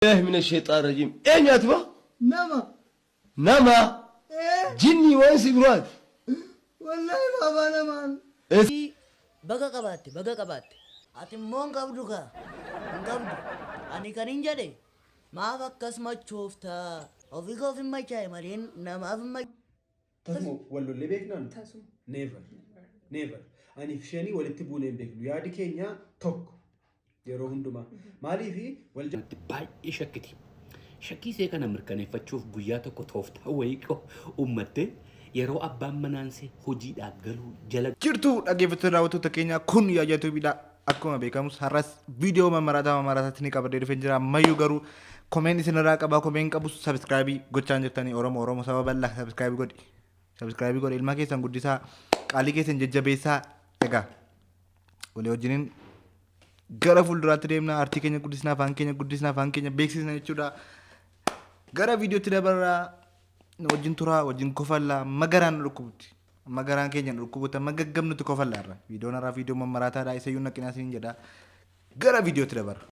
بالله من الشيطان الرجيم. Eenyu ati ba? Nama. Nama? Ee. Jinnii waan si biraati. Wallahi baabaa namaan. Baga qabaatte, baga qabaatte. Ati immoo hin qabdu kaa, hin qabdu. Ani kan hin jedhe maaf akkas machoofta? Ofii koof hin machaa'e malee namaaf hin machaa'e. Tasuma wal lollee beeknaan? Tasuma. Never. Never. Aniif isheenii walitti buunee hin beeknu. Yaadi keenya tokko yeroo hundumaa. Maaliifi wal Kanatti baay'ee shakkiti. Shakkii ishee kana mirkaneeffachuuf guyyaa tokko tooftaa wayii uummattee yeroo abbaan manaansee hojiidhaa galuu jala Jirtu dhaggeeffattoota daawwattoota keenya kun Yaayyaa Tuubiidha. Akkuma beekamus har'as viidiyoo mammaraataa mammaraataatti ni qabadee dhufee jira. Ammayyuu garuu komeen isinirraa qaba komeen qabus sabiskiraabii gochaan jirtanii Oromoo Oromoo saba bal'aa sabiskiraabii godhi. Sabiskiraabii godhi ilma keessan guddisaa qaalii keessan jajjabeessaa egaa walii wajjiniin gara fuulduraatti deemna aartii keenya guddisna afaan keenya guddisna afaan keenya beeksisna jechuudha. Gara viidiyootti dabarraa nu wajjin turaa wajjin kofallaa magaraan nu dhukkubutti. Magaraan keenya nu dhukkubutti amma gaggabnutti kofallaa irra. Viidiyoon har'aa viidiyoo mammaraataadha isayyuu naqinaa isiniin jedha. Gara viidiyootti dabarra.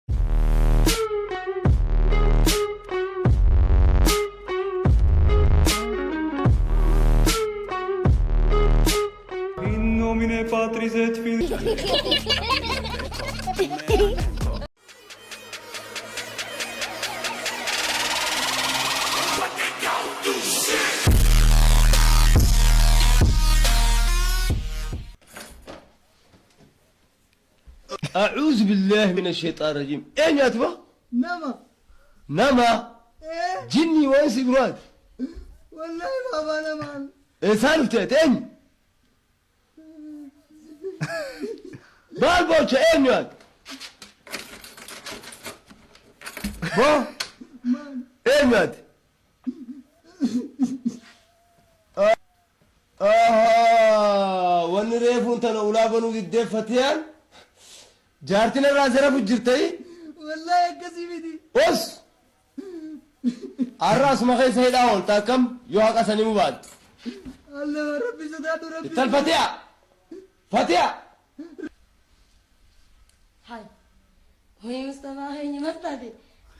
In nomine Patris et Filii. أعوذ بالله من الشيطان الرجيم. Eenyu ati ba? Nama. Nama? Ee. Jinnii waan si biraati. Wallahi baabaa namaan. Eessaa dhufte ati eenyu? Maal boocha eenyu ati? Boo eenyu ati? Ahaa wanni reefuun tana ulaa banuu diddee fatiyaan jaartin irraa zarafu jirtayi. Wallahi akkasii miti. Us! Har'a asuma keessa hidhaa oolta akkam yoo haqa sanii mubaatte. Allah rabbi sodaadhu rabbi. Ittal fatiya! Fatiya! Hay. Wayii Mustafaa keenya maal taate?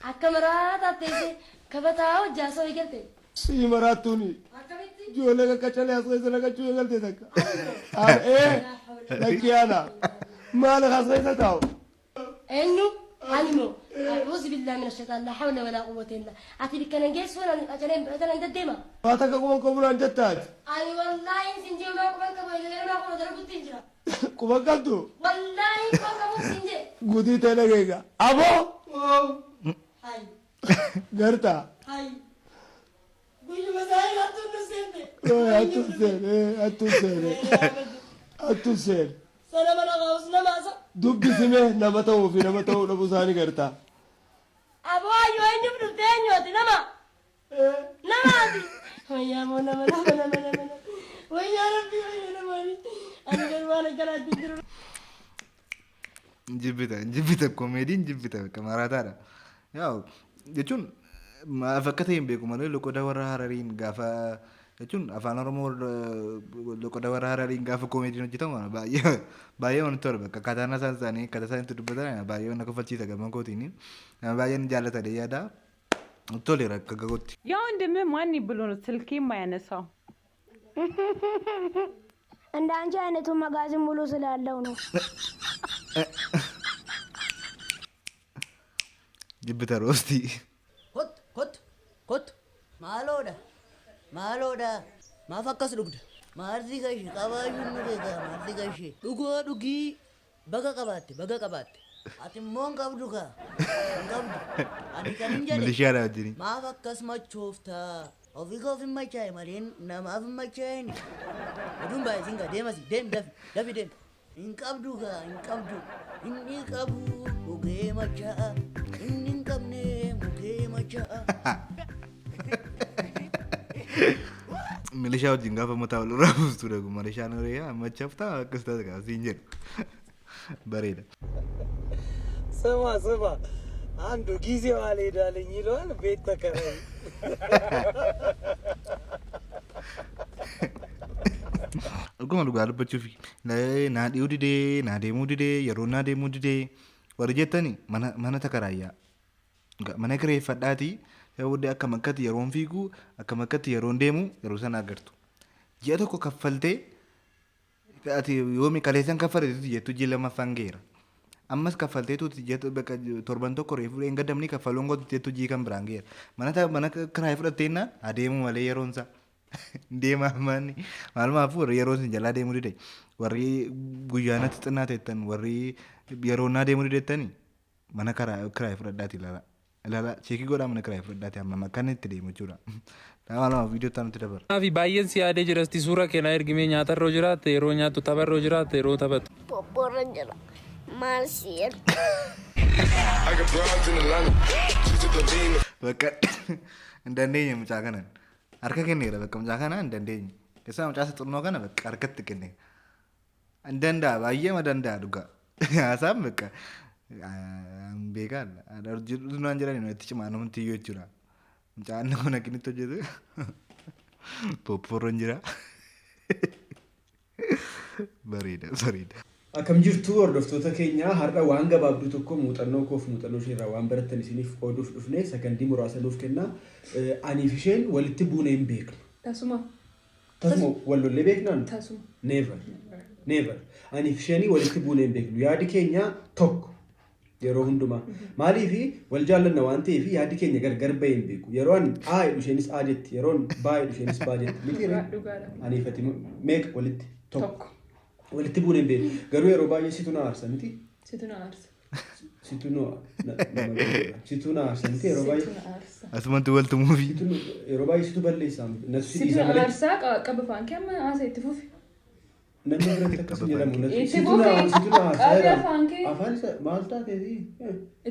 Akka maraataa teessee kabataa hojjaa soo eegalte. Sii maraattuuni. Akkamitti? Ijoollee qaqqacalee as keessa naqachuu eegalte takka. Ee lakkii ana. Maal as keessa taa'u? Eenyu? Ani moo? A'uuzu billaahi mina shaytaan laa hawla walaa quwwata illaa. Ati bikka nan geessu ani qacalee qacalee deddeema. Waa takka quban qabu naan jettaati. Ani wallaahi sin jee maa quban qabu eegalee maa quba dalagutti hin jira. Quban qabdu? Wallaahi quban qabu sin jee. Gudii ta'e dhageega. Aboo! Hay. Gartaa. Hay. Guyyuma isaa hattuun nu seente. Hattuun seene hattuun seene hattuun seene. Sana mana qaus nama asa. Dubbisime nama ta'uu fi nama ta'uu dhabuu isaanii gartaa. Aboo ayyoo eenyuuf dhufte eenyu ati nama? Nama ati. Wayyaa moo nama nama nama nama nama. Wayyaa rabbii wayyaa nama ani garuu waan akkanaatti hin jiru. Jibbita jibbita komeediin jibbita bakka maraataadha. Yaa jechuun maaf akka ta'e hin beeku malee loqoda warra Harariin gaafa jechuun afaan Oromoo loqoda warra Harariin gaafa komeediin hojjetamu baay'ee baay'ee namatti tola bakka akkaataan isaan isaanii akkaataa isaan itti dubbatan baay'ee na kofalchiisa gama kootiin nama baay'een jaallata yaada toleera akka gagootti. ያ ወንድምህ ማን ብሎ ነው ስልኬ የማያነሳው? እንደ አንቺ አይነቱ መጋዘን ሙሉ ስላለው ነው። Jibbita roostii. Kottu, kottu, kottu. Maaloodha, maaloodha. Maaf akkas dhugda? Maalti gashee qabaayyuun nu beekaa maalti gashee. Dhugoo dhugii baga qabaatte, baga qabaatte. Ati immoo hin qabdu kaa, hin qabdu. Ani kan hin jedhe Milishaadha wajjin. maaf akkas machoofta? Ofii koof hin machaa'e malee namaaf hin machaa'in. Oduun baay'isiin kaa deemasi deemi dafi dafi deemi. Hin qabdu kaa hin qabdu. Inni qabu dhugee machaa'a. Inni hin qabne mukee machaa'a. Milishaa wajjin gaafa mataa wal irraa buustuudha kun milishaan horii machaaftaa akkas taate kaa siin jedhu. Bareeda. ስማ ስማ፣ አንዱ ጊዜው አልሄዳለኝ ይለዋል። ቤት ተከራይ Dhuguma dhugaa dubbachuuf naa dhiyuu didee naa deemuu didee yeroo naa deemuu didee warri jettani mana mana takaraayyaa. Mana kireeffadhaatii yoo booddee akkam akkatti yeroon fiigu, akkam akkatti yeroon deemu, yeroo sana agartu. Ji'a tokko kaffaltee ati yoomi kaleessan kaffaleetu jettu ji'a lammaffaan geera. Ammas kaffalteetu ji'a bakka torban tokko reefuu dheengadamni kaffaluun gootu jettu ji'i kan biraan geera. Mana kiraayii fudhatteennaan adeemu malee yeroon isaa. Deema ammaanni maalumaafuu warri yeroo isin jalaa deemuu dide, warri guyyaanatti xinnaa teettan, warri yeroo naa deemuu didettani, mana kiraayii fudhadhaati ilaalaa. Ilaalaa, check godhaa, mana kiraayii fudhadhaati hammam akka inni itti deemu jechuudha. Maalumaaf viidiyoo itti nutti dabara. Fi baay'een si yaadee jirasti suura kee na ergimee nyaatarra jiraatte yeroo nyaattu, tapharra jiraatte yeroo taphattu. Popporra jira. Maal si erga? Bakka hin dandeenye mucaa kanan. Harka kenneera bakka mucaa kana hin dandeenye. Keessumaa mucaa isa xinnoo kana bakka harkatti kenne. Hin danda'a, baay'ee ma danda'a dhugaa. Haasaan bakka beekaan hojjetu jedhani itti cimaa namatti iyyuu jechuudha. Mucaan kun akkinitti hojjetu popporroon jira. Bareeda, bareeda. Akkam jirtu hordoftoota keenya? Har'a waan gabaabduu tokko muuxannoo koof muuxannoo ishee irraa waan barattan isiniif qooduuf dhufne. Sakandii muraasa nuuf kenna. Aniif isheen walitti buunee hin beeknu. Tasuma. Tasuma wal lollee beeknaan? Tasuma. Never. Never. Aniif isheenii walitti buunee hin beeknu. Yaadi keenya tokko yeroo hundumaa. Maaliif? Wal jaallanna waan ta'eef yaadi keenya gargar bahee hin beeku. Yeroo ani A jedhu isheenis A jetti. Yeroo ani B jedhu isheenis B jetti. Miti ree? Dhugaadha. Aniif ati meeqa walitti? Tokko. Tokko. Walitti buunee hin beeknu. Garuu yeroo baay'ee situ na aarsa miti? Situ na aarsa. Situ nu situ na aarsa miti yeroo Situ baay'ee? na aarsa. Asumatti waltumuufi. Situ yeroo baay'ee situ balleessaa miti. Natu si Situ dhiisa na malee. aarsaa qaba afaan kee amma haasa itti fufi. Namni biratti akkas hin jedhamu. Natu Itti situ na fufi. situ na aarsa Qabi jedhama. afaan kee. Afaan isa maal taateefi?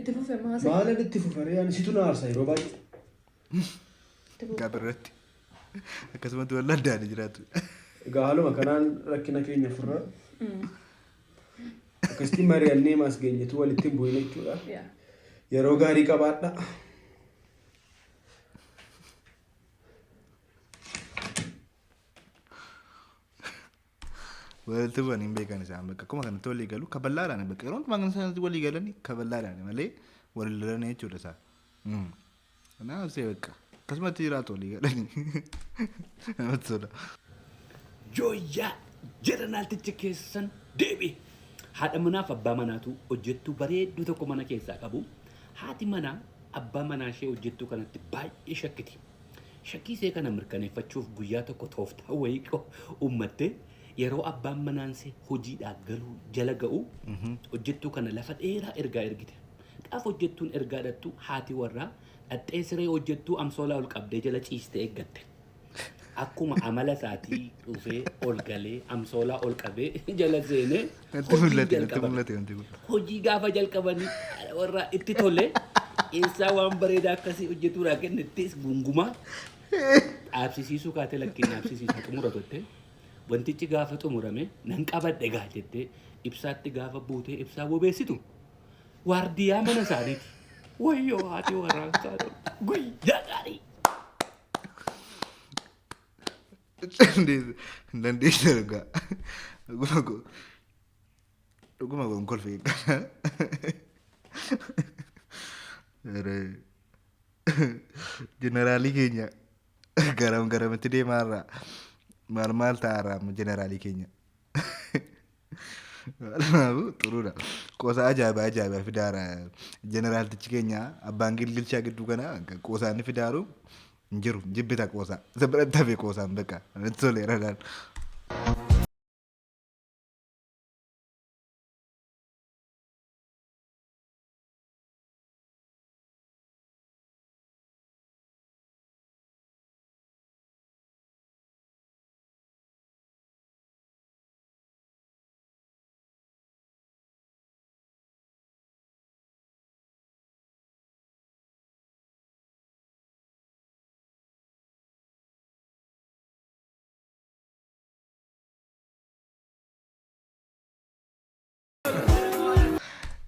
Itti fufi amma haasa. Maalan itti fufaree? Ani situ na aarsa yeroo baay'ee. Itti fufi. Qabirratti. Akkasumatti wal addaanii jiraatu. Egaa haaluma kanaan rakkina keenya furra. Akkasitti mari'annee maas geenyetu walitti hin bu'in jechuudha. Yaa. Yeroo gaarii qabaadha. Walitti bu'anii hin beekan isaan, bakka akkuma kanatti walii galu kaballaadhaan, bakka yeroo hundumaa kan isaan walii galanii kaballaadhaan malee wal lolanii jechuudha isaan. Kanaaf see bakka akkasumatti jiraatu walii galanii. Namatti tola. Jooyyaa jeneraaltichi keessan deebi. Haadha manaaf abbaa manaatu hojjettuu bareedduu tokko mana keessaa qabu. Haati manaa abbaa manaa ishee hojjettuu kanatti baay'ee shakkiti. Shakkii ishee kana mirkaneeffachuuf guyyaa tokko tooftaa wayii uummattee yeroo abbaan manaansee hojiidhaa galuu jala ga'u hojjettuu kana lafa dheeraa ergaa ergite. Gaafa hojjettuun ergaa dhattu haati warraa dhaxxee siree hojjettuu amsoolaa ol qabdee jala ciistee eeggatte. Akkuma amala isaatii dhufee ol galee amsoolaa ol qabee jala seenee Natti hojii mul'ate, natti jalqaban. mul'ate wanti kun. Hojii gaafa jalqabanii haadha warraa itti tole, eessaa waan bareedaa akkasii hojjetuudhaa kennittis gungumaa dhaabsisiisuu kaatee lakkiin dhaabsisiisaa xumura turte. Wantichi gaafa xumurame nan qabadhe gaa jettee ibsaatti gaafa buutee ibsaa bobeessitu waardiyaa mana isaaniiti. Wayyoo haati warraan kaatu guyyaa gaarii. Hin dandeesse dhugaa. Dhuguma koo. Dhuguma koon kolfe. Jeneraalii keenya garam garamitti deemaa irraa, maal maal ta'aa irraa amma jeneraalii keenya. Kanaafuu xuruudha. Qoosaa ajaa'ibaa ajaa'ibaa fidaara jeneraaltichi keenya abbaan gilgilchaa gidduu kana qoosaa inni fidaaru hin jiru, jibbita qoosaa. Isa biratti hafe qoosaan bakka natti toleera laal.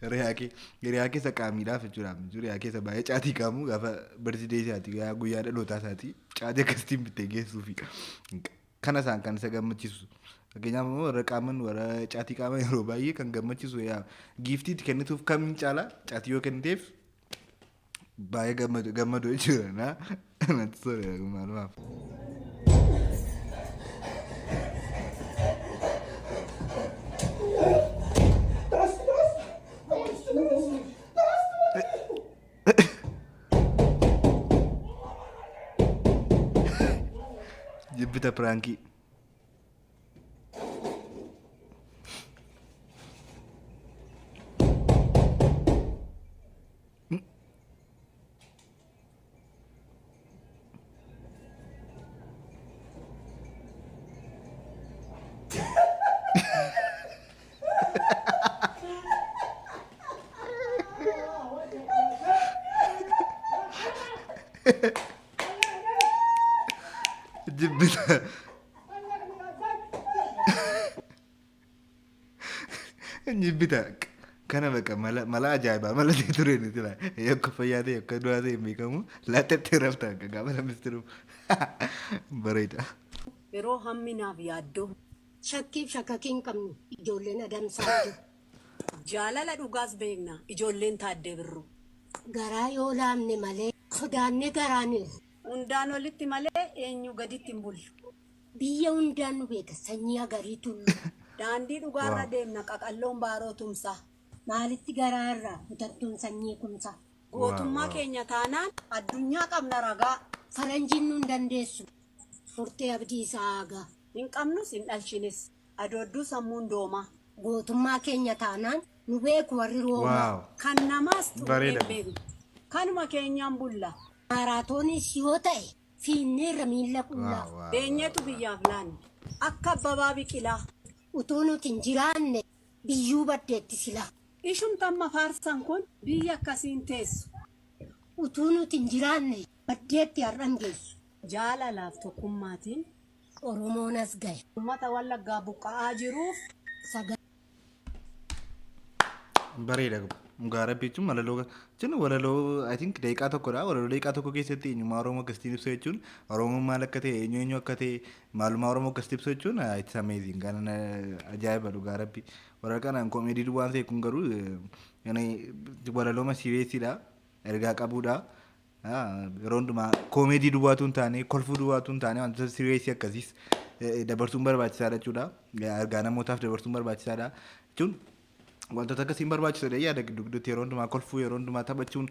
Hiriyaa keessa qaamiidhaaf jechuudha. Hiriyaa keessa baay'ee caatii qaamu gaafa birthday isaatii, guyyaa dhalootaa isaatii caatii akkasitiin bittee geessuufi. Kana isaan kan isa gammachiisu. Fakkeenyaaf immoo warra qaaman, warra caatii qaaman yeroo baay'ee kan gammachiisu yaa giiftiitti kennituuf kamiin caalaa caatii yoo kenniteef Baay'ee gammadu gammadu jechuudha na natti toleera maalumaaf. Jibbita piraankii. Jibbita. Jibbita. Kana bakka mala mala ajaa'ibaa mala ta'e ture nuti laa yakka fayyaa ta'e yakka du'aa ta'e hin beekamu laattatti rafta akka gaafa namni jiru bareeda. Yeroo hamminaaf yaaddoo. Shakkiif shakakii hin qabnu ijoolleen adamsaatu. Jaalala dhugaas beekna ijoolleen taaddee birru. Garaa yoo laamne malee sodaannee garaaniiru. Hundaan olitti malee eenyu gaditti hin bullu. Biyya hundaan nu beeka sanyii agarii tullu. Daandii dhugaarra Waaw. deemna qaqalloon baaroo tumsaa. Maalitti garaarraa kutattuun sanyii kumsaa. Waaw Gootummaa waaw. keenya taanaan addunyaa qabna ragaa. Faranjiin nun dandeessu furtee abdii isaa aagaa. Hin qabnus hin dhalchines. Adoodduu sammuun doomaa. Gootummaa keenya taanaan nu beeku warri Roomaa. Waaw. Kan namaas tuqnee Bareeda hin kun. beeknu. Kanuma keenyaan bulla. Maaraatoonis yoo ta'e fiinneerra miilla qullaa. Waaw waaw waaw Beenyeetu waaw. biyyaaf laanne. Akka abbabaa biqilaa. Utuu nuti hin jiraanne biyyuu baddeetti silaa. Ishumtamma faarsan kun biyya akkasiin teessu. Utuu nuti hin jiraanne baddeetti har'an geessu. Jaalalaaf tokkummaatiin Oromoon as gahe. uummata wallaggaa buqqa'aa jiruuf Sagal. Bareeda dhugaa rabbi jechuun walaloo jechuun walaloo I think daqiiqaa tokkodha. Walaloo daqiiqaa tokko keessatti eenyummaa Oromoo akkasitti ibsu jechuun Oromoon maal akka ta'e eenyu eenyu akka ta'e maalummaa Oromoo akkasitti ibsu jechuun it's amazing. Kan ajaa'iba dhugaa rabbi. Warra kanaan komeedii waan ta'e kun garuu walaloo seriousiidha. Ergaa qabudha. Yeroo hundumaa koomeedii duwwaatu hin taane kolfuu duwwaatu hin taane wantoota serious akkasiis dabarsuun barbaachisaadha jechuudha. Ergaa namootaaf dabarsuun barbaachisaadha jechuun wantoota akkasiin barbaachisoodha yaada gidduu gidduutti yeroo hundumaa kolfuu yeroo hundumaa taphachuun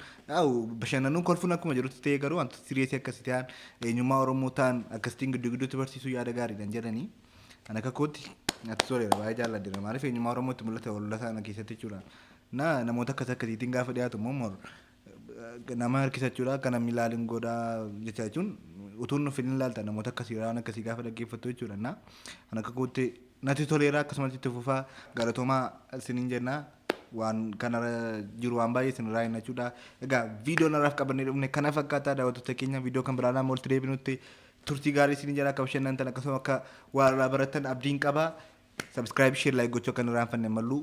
bashannanuun kolfuun akkuma jirutti ta'ee garuu wantoota serious akkasii ta'an eenyummaa Oromoo ta'an akkasitiin gidduu gidduutti barsiisuu yaada gaariidhaan jedhanii kan akka kootti natti toleera baay'ee jaalladheera maaliif eenyummaa Oromootti mul'ata wallola sana keessatti jechuudha. Na namoota akkas akkasiitiin gaafa dhiyaatu immoo mor nama harkisachuudha akka namni ilaalin godhaa jecha jechuun utuun nuffin ilaalta namoota akkasii waan akkasii gaafa dhaggeeffattu jechuudha. Na kan akka kootti natti toleera akkasumas itti fufaa galatoomaa isiniin jenna waan kanarra jiru waan baay'ee isinirraa hin jechuudha. Egaa viidiyoo narraaf qabannee dhufne kana fakkaataa daawwattoota keenya viidiyoo kan biraan amma walitti deebinutti turtii gaarii isiniin jedha akka bashannantan akkasuma akka waa irraa barattan abdiin qaba. Subscribe, share, like gochuu akka hin irraanfanne malluu.